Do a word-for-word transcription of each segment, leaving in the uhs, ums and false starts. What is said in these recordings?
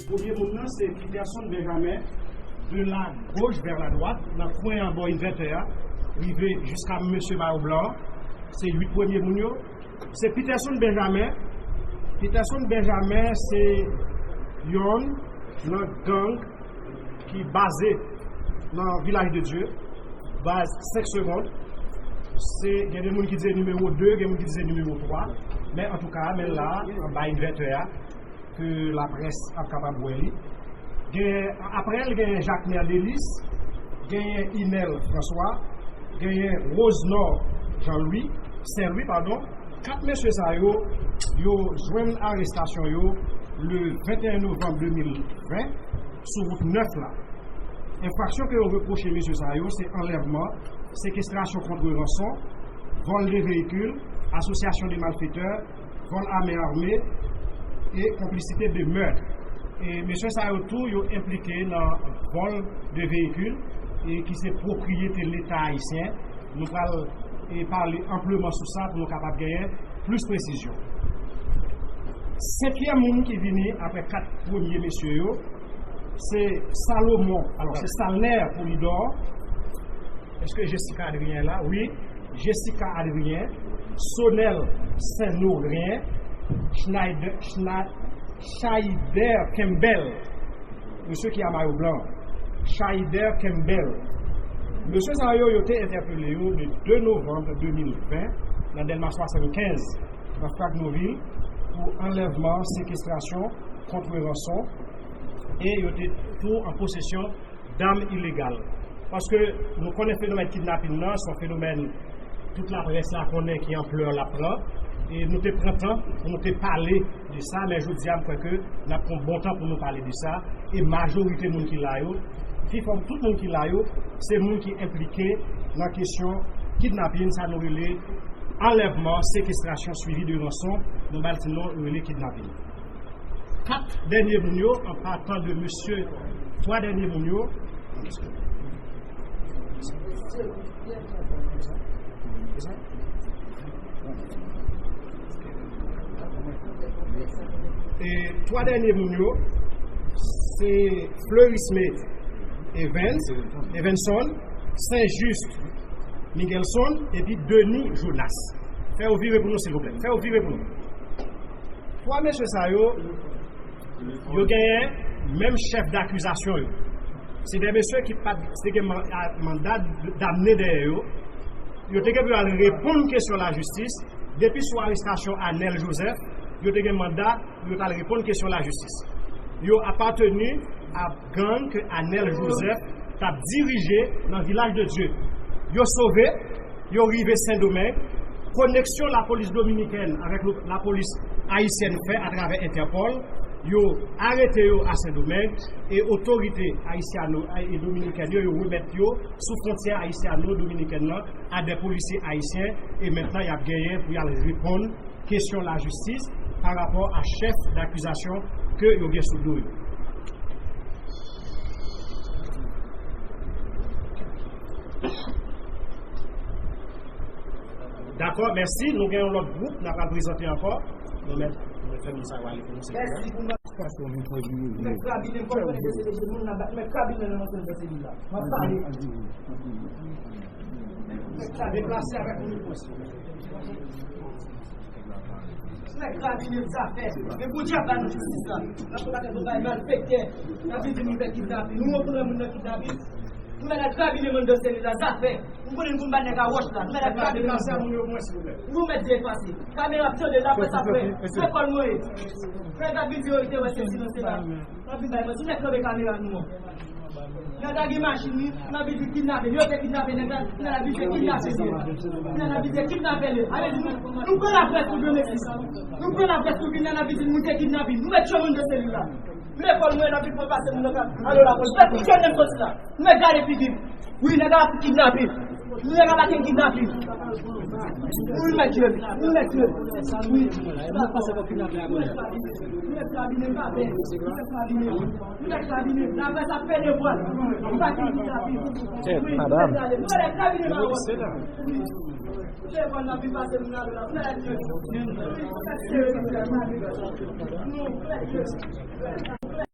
Premye moun nan, se Peterson Benjamin, de la gauche vers la droite, nan kwen an bò invètè a, rive jiska mesye mayo blan an. Se uit premye moun yo. Se Peterson Benjamin. Peterson Benjamin, se yonn nan gang ki baze nan Vilaj de Dye, baz senk segonn. Se, gen de moun ki di se nimewo de, gen moun ki di se nimewo twa. Men antouka, men l la, anba invètè a, ke laprès ap kapab wè li. Gen, apre l, gen Jacquemère Delice, genyen Inel François, genyen Rosenor Jean Louis, Saint Louis, padon. Kat mesye sa yo, yo jwenn arestasyon yo le venteyen novanm de mil ven sou wout nèf la. Enfraksyon ke yo repwoche mesye sa yo, se anlèvman, sekestrasyon kont ranson, vol de véhicule, association de malfaiteurs, vol à main armée et complicité de meurtre. E mesye sa yo tou, yo enplike nan vol de véhicule e ki se pwopriyete Leta ayisyen. Nou pral, e, pale anpleman sou sa pou nou kapab genyen plis presizyon. Senkyèm moun ki vini apre kat premye mesye yo, se Salomon, alò, se Salner Polidor. Èske Jessica Adrien la? Wi. Jessica Adrien, Sonel Saint-Honorien, Schneider, Schna-, Scheider Campbell, mesye ki a mayo blan, Scheider Campbell. Mesye sa yo, yo te entèpele yo le de novanm de mil ven nan Dèlma swasannkenz, nan Fragnovil, pou anlèvman, sekestrasyon kont ranson, e yo te tou an posesyon dam ilegal. Paske nou konnen fenomèn kidnapin nan, se yon fenomèn tout laprès la konnen ki anplè l ap pran. E nou te pran tan pou nou te pale de sa, men jodi a, m kwè ke n ap pran bon tan pou nou pale de sa. E majorite moun ki la yo, pi fò tout moun ki la yo, se moun ki enplike nan kesyon kidnapin, sa nou rele anlèvman, sekestrasyon, swivi de ranson, nou ba l ti non, nou rele kidnapin. Kat dènye moun yo, an patan de mesye, twa dènye moun yo. E twa dènye moun yo, se Fleurisme Evans, Evanson, Saint Juste Miguelson, epi Denis Jonas. Fè yo vire pou nou, silvouplè. Fè yo vire pou nou. Twa mesye sa yo, yo genyen menm chèf dakizasyon yo. Se de mesye ki pa t, te gen man-, a, manda damne dèyè yo. Yo te gen pou yo al reponn kesyon lajistis. Depi sou arestasyon Anel Joseph, yo te gen manda pou yo t al reponn kesyon lajistis. Yo apateni a gang ke Anel Joseph t ap dirije nan Vilaj de Dye. Yo sove, yo rive Sendomeng. Koneksyon lapolis dominikèn avèk lo-, lapolis ayisyèn fè atravè Entèpòl, yo arete yo a Sendomeng e otorite ayisyano e dominikèn yo, yo remèt yo sou fwontyè ayisyano-dominikèn nan a de polisye ayisyen e mentnan y ap genyen pou y al reponn kesyon lajistis pa rapò a chèf dakizasyon ke yo gen sou do yo. Dakò, mèsi. Nou gen yon lòt gwoup, n ap al prezante ankò. Nou mèt, nou mèt fè moun sa yo ale pou nou, silvouplè. Mèt krabinen, kòm mwen se de moun nan, mèt krabinen nan ansèn de selil la. M ap pale. Mèt krabinen, deplase avèk moun. Mèt krabinen zafè. Men pou dyab ba nou jistis la. N ap pale de bay malfektè. N ap di nou fè kidnapin. Nou rekonèt moun nan kidnapin. Nou mèt al krabinen moun nan selil la. Zafè. Nou konnen nou konn bat nèg a wòch la. Nou mèt al krabinen moun nan. Ou mèt di efase. Kamera ap tande la, près ap wè. Fè kòl mwen. Fè gad videyo, te wè sesi nan sela. N ap vin bay manti, nèg kanpe kamera nou an. Nèg la gen machin li, n ap vin di kidnape, yo te kidnape nèg la, n ap vin di kidnape li. N ap vin di kidnape li. Ale di nou, nou pran laprès pou domestik. Nou pran laprès pou vin, n ap vin di nou te kidnape. Nou mèt tchwe moun de selil la. Lekòl mwen, n ap vin pran pase moun nan ka, ale lapolis. Mèt tchwe nèg soti la. Nou mèt gade figi m. Wi, nèg la ap kidnape. Nèg la pa gen kidnape. Wi, mèt tchwe m. Wi, mèt tchwe m. Wi. Mèt krabinen pa bèl. Mèt krabinen. Mèt krabinen. Laprès ap pede vwal. Ou pa gen kidnape. Wi, mèt krabinen pa wòl. Wi. Se bon, n ap vin pase moun nan la. Mèt tchwe m. Wi, mèt tchwe m.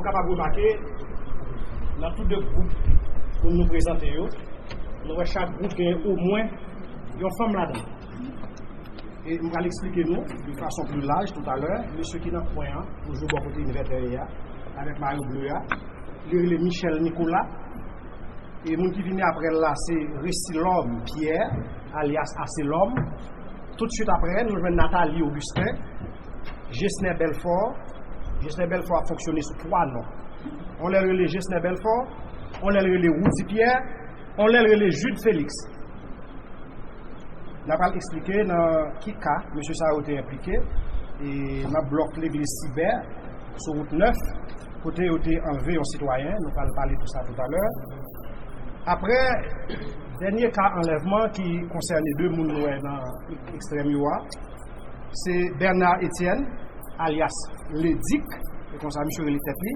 kapab remake, nan tou de gwoup moun nou prezante yo, nou wè chak gwoup gen omwen yon fanm ladan. E m pral eksplike nou de fason pli laj toutalè. Mesye ki nan kwen an, toujou bò kote envètè a, avèk mayo ble a, li rele Michel Nicolas. E moun ki vini apre l la, se Resilòm Pierre, alyas Aselòm. Tout swit apre, nou jwenn Nathalie Augustin, Gesner Belfort. Gesner Belfort ap fonksyone sou twa non. On lè l rele Gesner Belfort, on lè l rele Roudy Pierre, on lè l rele Jude Félix. N a pral eksplike nan ki ka mesye sa yo te enplike, e nan blòk legliz Sibè, sou wout nèf, kote yo te anlve yon sitwayen. Nou pral pale de sa toutalè. Apre, dènye ka anlèvman ki konsène de moun nou wè nan ekstrèm yo a, se Bernard Etienne, alyas Ledik, se konsa misye rele tèt li.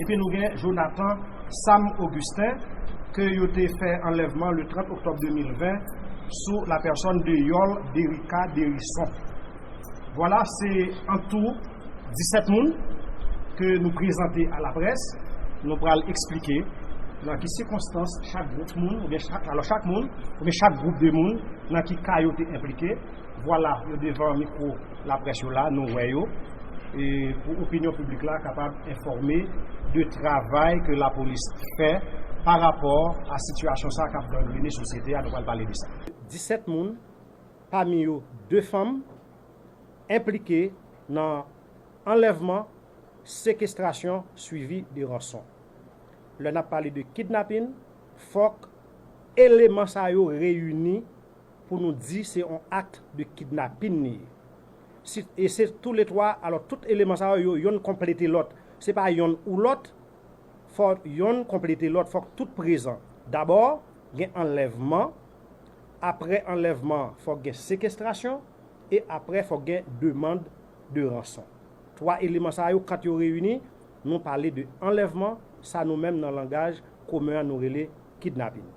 Epi nou gen Jonathan Sam Augustin, ke yo te fè anlèvman le trant oktòb de mil ven sou la pèsòn de Yol Derica Derison. Vwala, se an tou disèt moun ke nou prezante a laprès. Nou pral eksplike nan ki sikonstans chak gwoup moun, oubyen chak, alò chak moun, oubyen chak gwoup de moun, nan ki ka yo te enplike. Vwala, yo devan mikwo laprès yo la, nou wè yo. E pou opinyon piblik la kapab enfòme de travay ke lapolis fè pa rapò a sitiyasyon sa k ap gangrene sosyete a, nou pral pale de sa. Disèt moun, pami yo de fanm, enplike nan anlèvman, sekestrasyon, swivi de ranson. Lè n ap pale de kidnapin, fòk eleman sa yo reyini pou nou di se yon akt de kidnapin li ye. Si, e se tou le twa, alò tout eleman sa yo, yo yonn konplete lòt. Se pa yonn ou lòt, fò yonn konplete lòt, fòk tout prezan. Dabò, gen anlèvman, apre anlèvman, fòk gen sekestrasyon, e apre, fòk gen demann de ranson. Twa eleman sa yo, kan yo reyini, nou pale de anlèvman, sa nou menm nan langaj komen an nou rele kidnapin.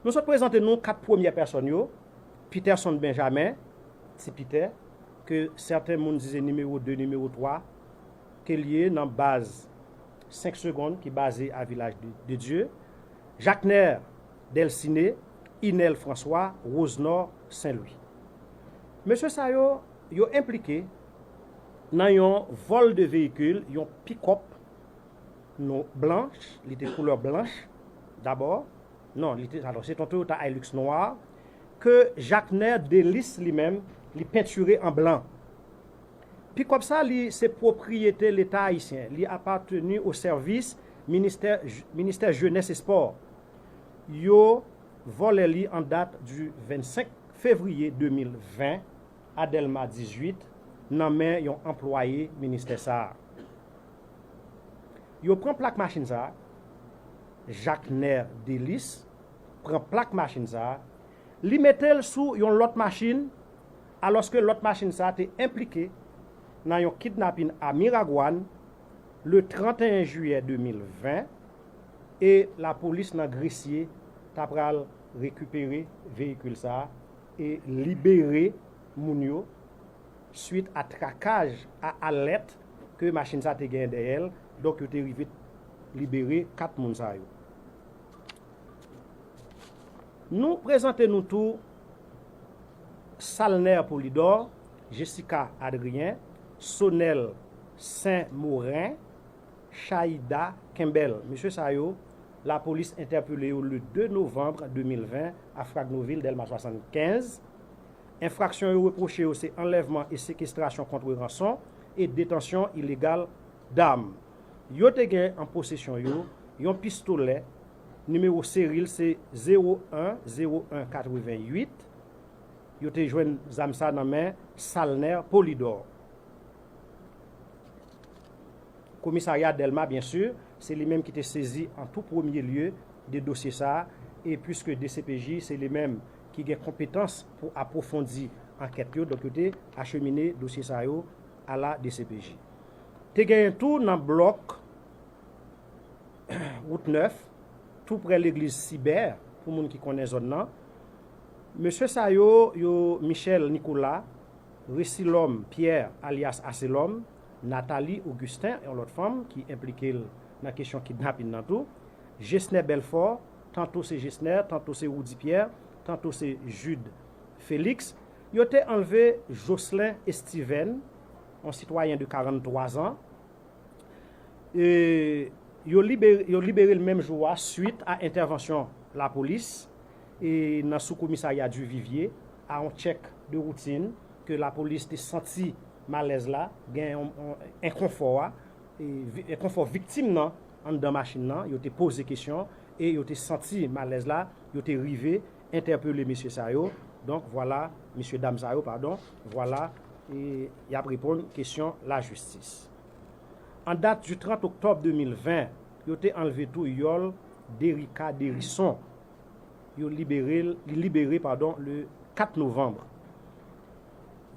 Nou sot prezante nou kat premyè pèsòn yo, Peterson Benjamin, Ti Pitè, ke sèten moun di se nimewo de, nimewo twa, ke l ye nan baz senk segonn ki baze a Vilaj de, de Dye, Jacner Delciné, Inel François, Rosenor Saint Louis. Mesye sa yo, yo enplike nan yon vòl de veyikil, yon pikòp, non, blanch, li te koulè blanch, dabò. Non, li te, alò, se yon Toyota Hilux nwa, ke Jacner Delis li menm, li pentire an blan. Pikòp sa, li se pwopriyete Leta ayisyen, li apateni o sèvis ministè, ministè Jenès e Espò. Yo vòlè li an dat di vennsenk fevriye de mil ven, a Dèlma dizuit, nan men yon anplwaye ministè sa a. Yo pran plak machin sa a, Jacner Delis pran plak machin sa a, li mete l sou yon lòt machin, alòske lòt machin sa a te enplike nan yon kidnapin a Miragwàn le trant et un jiyè de mil ven, e lapolis nan Gresye ta pral rekipere veyikil sa a e libere moun yo, swit a trakaj, a alèt ke machin sa te genyen dèyè l. Donk, yo te rive libere kat moun sa yo. Nou prezante nou tou Salner Polidor, Jessica Adrien, Sonel Saint Morin, Chaïda Kembel. Mesye sa yo, lapolis entèpele yo le de novanm de mil ven a Fragnovil, Dèlma swasannkenz. Enfraksyon yo repwoche yo se anlèvman e sekestrasyon kont ranson e detansyon ilegal dam. Yo te gen an posesyon yo yon pistolè, nimewo seri l se zewo en zewo en katreventuit. Yo te jwenn zam sa nan men Salner Polidor. Komisarya Dèlma, byen si, se li menm ki te sezi an tou premye lye de dosye sa a, e piske D C P J se li menm ki gen konpetans pou apwofondi ankèt yo, donk yo te achemine dosye sa yo a la D C P J. Te genyen tou nan blòk wout nèf, tou prè legliz Sibè, pou moun ki konnen zòn nan. Mesye sa yo, yo Michel Nicolas, Resilòm Pierre, alyas Aselòm, Nathalie Augustin, yon lòt fanm ki enplike l nan kesyon kidnapin nan tou, Gesner Belfort, tanto se Gesner, tanto se Roudy Pierre, tanto se Jude Félix. Yo te anlve Jocelyn Estiven, yon sitwayen de karannntwa zan. E, yo libere, yo libere l menm jou a swit a entèvansyon lapolis e nan sou komisarya Duvivier a yon tchèk de woutin ke lapolis te santi malèz la, gen yon, yon enkonfò a, e vi- enkonfò viktim nan anndan machin nan, yo te poze kesyon e yo te santi malèz la, yo te rive entèpele mesye sa yo. Donk, vwala, mesye dam sa yo, padon, vwala, e y ap reponn kesyon lajistis. An dat du trant oktòb de mil ven, yo te anlve tou yòl Derika Derison. Yo libere l, li libere, padon, le kat novanm.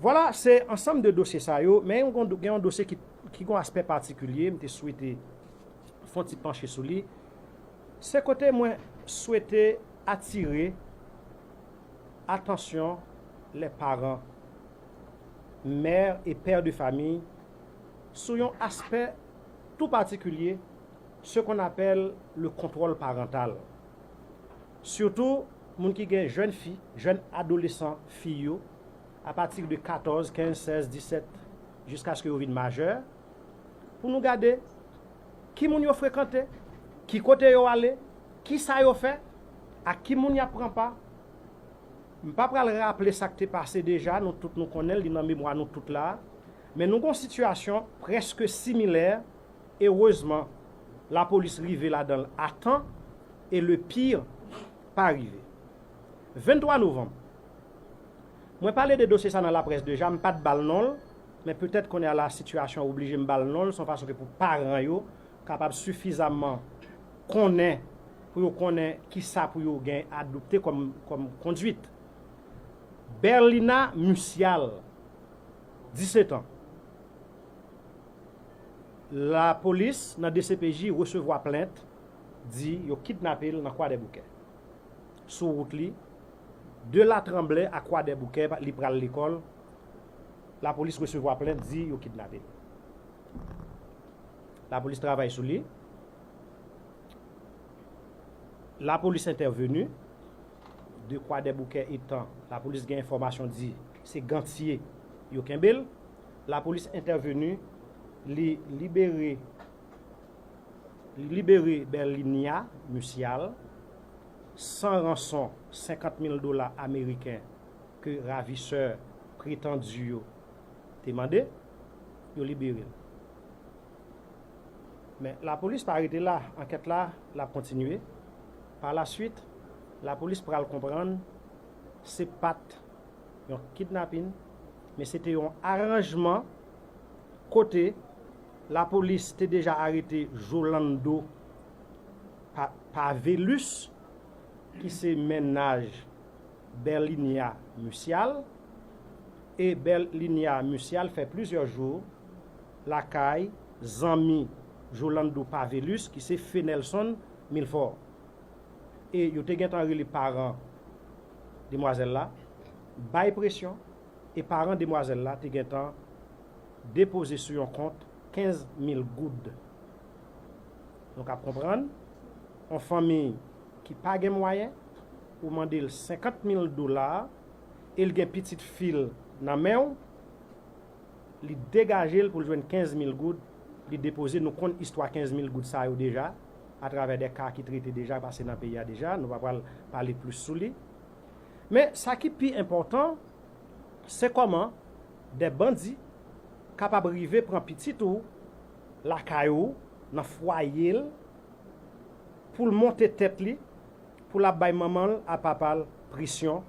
Vwala, se ansanm de dosye sa yo, men yon, gen yon dosye ki, ki gen yon aspè patikilye, m te swete fè yon ti panche sou li. Se kote mwen swete atire atansyon lè paran, mè e pè de fami, sou yon aspè tou patikilye, ce qu'on appelle le contrôle parental. Sitou, moun ki gen jèn fi, jèn adolesan fi yo, apati de katòz, kenz, sèz, disèt, jiskaske yo vin majè, pou nou gade ki moun yo frekante, ki kote yo ale, ki sa yo fè, ak ki moun y ap pran pa. M pa pral raple sa k te pase deja, nou tout nou konnen l, li nan memwa nou tout la. Men nou gen yon sitiyasyon prèske similè. Erezman, lapolis rive ladan l a tan e le pire pa rive. Venntwa novanm, mwen pale de dosye sa nan laprès deja, m pa t ba l non l, men petèt kounye a la sitiyasyon oblije m ba l non l, se yon fason ke pou paran yo kapab sifizamman konnen, pou yo konnen ki sa pou yo gen adopte kòm, kòm kondwit. Berlina Musial, disèt an. Lapolis nan D C P J resevwa plent, di yo kidnape l nan Kwadèboukè. Sou wout li, de Latranblè a Kwadèboukè, li pral lekòl, lapolis resevwa plent, di yo kidnape l. Lapolis travay sou li. Lapolis entèveni. De Kwadèboukè etan lapolis gen enfòmasyon di se Gantye yo kenbe l. Lapolis entèveni, li libere, li libere Berlinia Musial san ranson senkant mil dola ameriken ke ravisè pretandi yo te mande, yo libere l. Men lapolis pa rete la, ankèt la, l ap kontinye. Palaswit, lapolis pral konprann se pa t yon kidnapin, men se te yon aranjman kote lapolis te deja arete Jolando Pa-, Pavelus, ki se mennaj Berlinia Musial, e Berlinia Musial fè plizyè jou lakay zanmi Jolando Pavelus, ki se Fenelson Milfort. E yo te gentan rele paran demwazèl la, bay presyon, e paran demwazèl la te gentan depoze sou yon kont kenz mil goud. Nou kab konprann, yon fanmi ki pa gen mwayen, ou mande l senkant mil dola, e l gen pitit fi l nan men w, li degaje l pou l jwenn kenz mil goud, li depoze, nou konn istwa kenz mil goud sa yo deja, atravè de ka ki trete deja, pase nan peyi a deja, nou pa pral pale plis sou li. Men sa ki pi enpòtan, se kòman de bandi kapab rive pran pitit ou lakay ou, nan fwaye l, pou l monte tèt li, pou l ap bay manman l ak papa l presyon,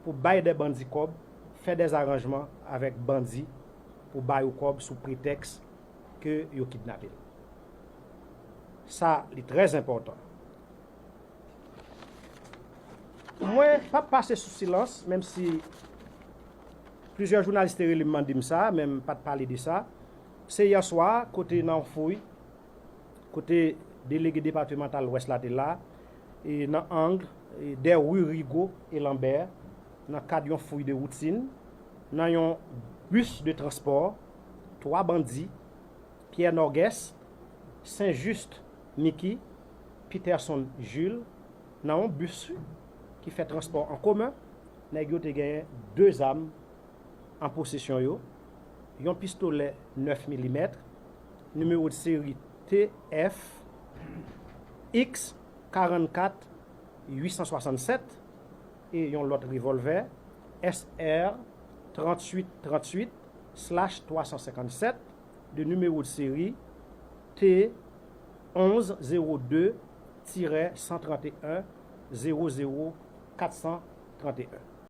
pou bay de bandi kòb, fè de zaranjman avèk bandi pou ba yo kòb sou pretèks ke yo kidnape l. Sa, li trè enpòtan. Mwen p ap pase sou silans, menm si plizyè jounalis te rele m mande m sa, men m pa t pale de sa. Se yè swa, kote nan yon fouy, kote delege depatmantal Lwès la te la, e nan ang, e dè ri Rigaud e Lambert, nan kad yon fouy de woutin, nan yon bis de transpò, twa bandi Pierre Norgues, Saint Juste Micky, Peterson Jules, nan yon bis ki fè transpò an komen, nèg yo te genyen de zam an posesyon yo, yon pistolè nèf milimèt, nimewo de seri T F X karannkat uit san swasannsèt e yon lòt revòlvè S R tranntuit tranntuit slash twa san senkannsèt de nimewo de seri T onz zewo de tirè san trannteyen zewo zewo kat san trannteyen.